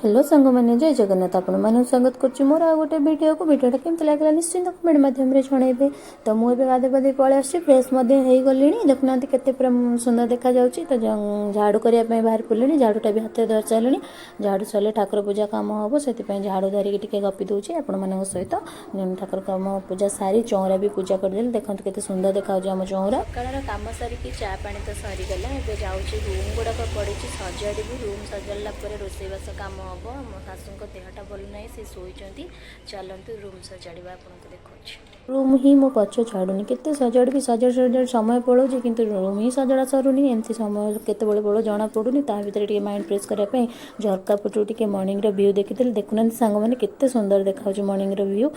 Hello ସାଙ୍ଗମାନେ, ଜୟ ଜଗନ୍ନାଥ। ଆପଣମାନଙ୍କୁ ସ୍ୱାଗତ କରୁଛି ମୋର ଆଉ ଗୋଟେ ଭିଡ଼ିଓକୁ। ଭିଡ଼ିଓଟା କେମିତି ଲାଗିଲା, ନିଶ୍ଚିନ୍ତ କମେଣ୍ଟ ମାଧ୍ୟମରେ ଜଣାଇବେ। ତ ମୁଁ ଏବେ ଗାଧୋଇ ପାଧୋଇ ପଳେଇ ଆସିଛି, ଫ୍ରେଶ୍ ମଧ୍ୟ ହେଇଗଲିଣି। ଦେଖୁନାହାନ୍ତି, କେତେ ପୁରା ସୁନ୍ଦର ଦେଖାଯାଉଛି। ତ ଝାଡ଼ୁ କରିବା ପାଇଁ ବାହାରି ପଡ଼ିଲିଣି। ଝାଡ଼ୁଟା ବି ହାତରେ ଧରି ସାରିଲିଣି। ଝାଡ଼ୁ ସରିଲେ ଠାକୁର ପୂଜା କାମ ହେବ। ସେଥିପାଇଁ ଝାଡ଼ୁ ଧରିକି ଟିକେ ଗପି ଦେଉଛି ଆପଣମାନଙ୍କ ସହିତ। ଠାକୁର କାମ ପୂଜା ସାରି ଚଉଁରା ବି ପୂଜା କରିଦେଲି। ଦେଖନ୍ତୁ, କେତେ ସୁନ୍ଦର ଦେଖାଯାଉଛି ଆମ ଚଉଁରା। ସକାଳର କାମ ସାରିକି ଚା ପାଣି ତ ସରିଗଲା। ଏବେ ଯାଉଛି, ରୁମ୍ ଗୁଡ଼ାକ ପଡ଼ିଛି, ସଜାଡ଼ିବି। ରୁମ୍ ସଜାଡ଼ିଲା ପରେ ରୋଷେଇବାସ କାମ ହେବ। ମୋ ଶାଶୁଙ୍କ ଦେହଟା ଭଲ ନାହିଁ, ସେ ଶୋଇଛନ୍ତି। ଚାଲନ୍ତୁ, ରୁମ୍ ସଜାଡ଼ିବା, ଆପଣଙ୍କୁ ଦେଖାଉଛି। ରୁମ୍ ହିଁ ମୋ ପଛ ଛାଡ଼ୁନି। କେତେ ସଜାଡ଼ିବି? ସଜାଡ଼ି ସଜାଡ଼ି ସମୟ ପଳାଉଛି, କିନ୍ତୁ ରୁମ୍ ହିଁ ସଜଡ଼ା ସରୁନି। ଏମିତି ସମୟ କେତେବେଳେ ପଳଉ ଜଣା ପଡ଼ୁନି। ତା ଭିତରେ ଟିକେ ମାଇଣ୍ଡ ଫ୍ରେଶ୍ କରିବା ପାଇଁ ଝରକା ପଟରୁ ଟିକେ ମର୍ଣ୍ଣିଂର ଭ୍ୟୁ ଦେଖିଥିଲି। ଦେଖୁନାହାନ୍ତି ସାଙ୍ଗମାନେ, କେତେ ସୁନ୍ଦର ଦେଖାଯାଉଛି ମର୍ଣ୍ଣିଂର ଭ୍ୟୁ।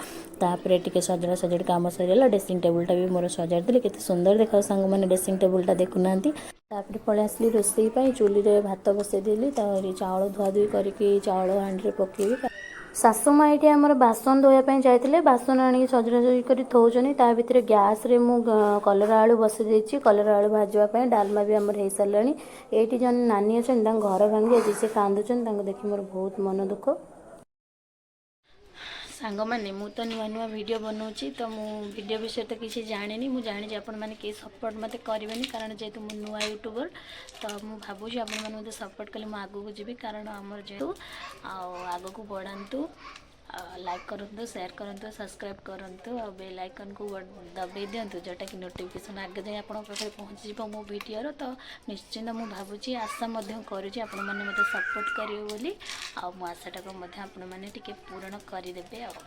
ତାପରେ ଟିକେ ସଜଡ଼ା ସଜାଡ଼ି କାମ ସରିଗଲା। ଡ୍ରେସିଂ ଟେବୁଲଟା ବି ମୋର ସଜାଡ଼ିଦେଲି। କେତେ ସୁନ୍ଦର ଦେଖାଯାଉଛି ସାଙ୍ଗମାନେ, ଡ୍ରେସିଂ ଟେବୁଲଟା, ଦେଖୁନାହାନ୍ତି। ତାପରେ ପଳେଇ ଆସିଲି ରୋଷେଇ ପାଇଁ। ଚୁଲିରେ ଭାତ ବସେଇଦେଲି। ତାପରେ ଚାଉଳ ଧୁଆ ଧୁଇ କରିକି ଚାଉଳ ହାଣ୍ଡିରେ ପକେଇବି। ଶାଶୁ ମା ଏଇଠି ଆମର ବାସନ ଧୋଇବା ପାଇଁ ଯାଇଥିଲେ। ବାସନ ଆଣିକି ସଜଡ଼ା ସଜଡ଼ି କରି ଥୋଉଛନ୍ତି। ତା ଭିତରେ ଗ୍ୟାସ୍ରେ ମୁଁ କଲରା ଆଳୁ ବସେଇ ଦେଇଛି, କଲରା ଆଳୁ ଭାଜିବା ପାଇଁ। ଡାଲମା ବି ଆମର ହେଇସାରିଲାଣି। ଏଇଠି ଜଣେ ନାନୀ ଅଛନ୍ତି, ତାଙ୍କ ଘର ଭାଙ୍ଗି ଯାଇଛି, ସେ କାନ୍ଦୁଛନ୍ତି। ତାଙ୍କୁ ଦେଖି ମୋର ବହୁତ ମନ ଦୁଃଖ। ସାଙ୍ଗମାନେ, ମୁଁ ତ ନୂଆ ନୂଆ ଭିଡ଼ିଓ ବନାଉଛି, ତ ମୁଁ ଭିଡ଼ିଓ ବିଷୟରେ ତ କିଛି ଜାଣିନି। ମୁଁ ଜାଣିଛି ଆପଣମାନେ କେହି ସପୋର୍ଟ ମୋତେ କରିବେନି, କାରଣ ଯେହେତୁ ମୁଁ ନୂଆ ୟୁଟ୍ୟୁବର। ତ ମୁଁ ଭାବୁଛି ଆପଣମାନେ ମୋତେ ସପୋର୍ଟ କଲେ ମୁଁ ଆଗକୁ ଯିବି, କାରଣ ଆମର ଯେହେତୁ ଆଉ ଆଗକୁ ବଢ଼ାନ୍ତୁ, ଲାଇକ୍ କରନ୍ତୁ, ସେୟାର କରନ୍ତୁ, ସବସ୍କ୍ରାଇବ୍ କରନ୍ତୁ ଆଉ ବେଲ୍ ଆଇକନ୍କୁ ଦବାଇ ଦିଅନ୍ତୁ, ଯେଉଁଟାକି ନୋଟିଫିକେସନ୍ ଆଗେ ଯାଇ ଆପଣଙ୍କ ପାଖରେ ପହଞ୍ଚିଯିବ ମୋ ଭିଡ଼ିଓର। ତ ନିଶ୍ଚିନ୍ତ ମୁଁ ଭାବୁଛି, ଆଶା ମଧ୍ୟ କରୁଛି, ଆପଣମାନେ ମୋତେ ସପୋର୍ଟ କରିବେ ବୋଲି। ଆଉ ମୋ ଆଶାଟାକୁ ମଧ୍ୟ ଆପଣମାନେ ଟିକେ ପୂରଣ କରିଦେବେ ଆଉ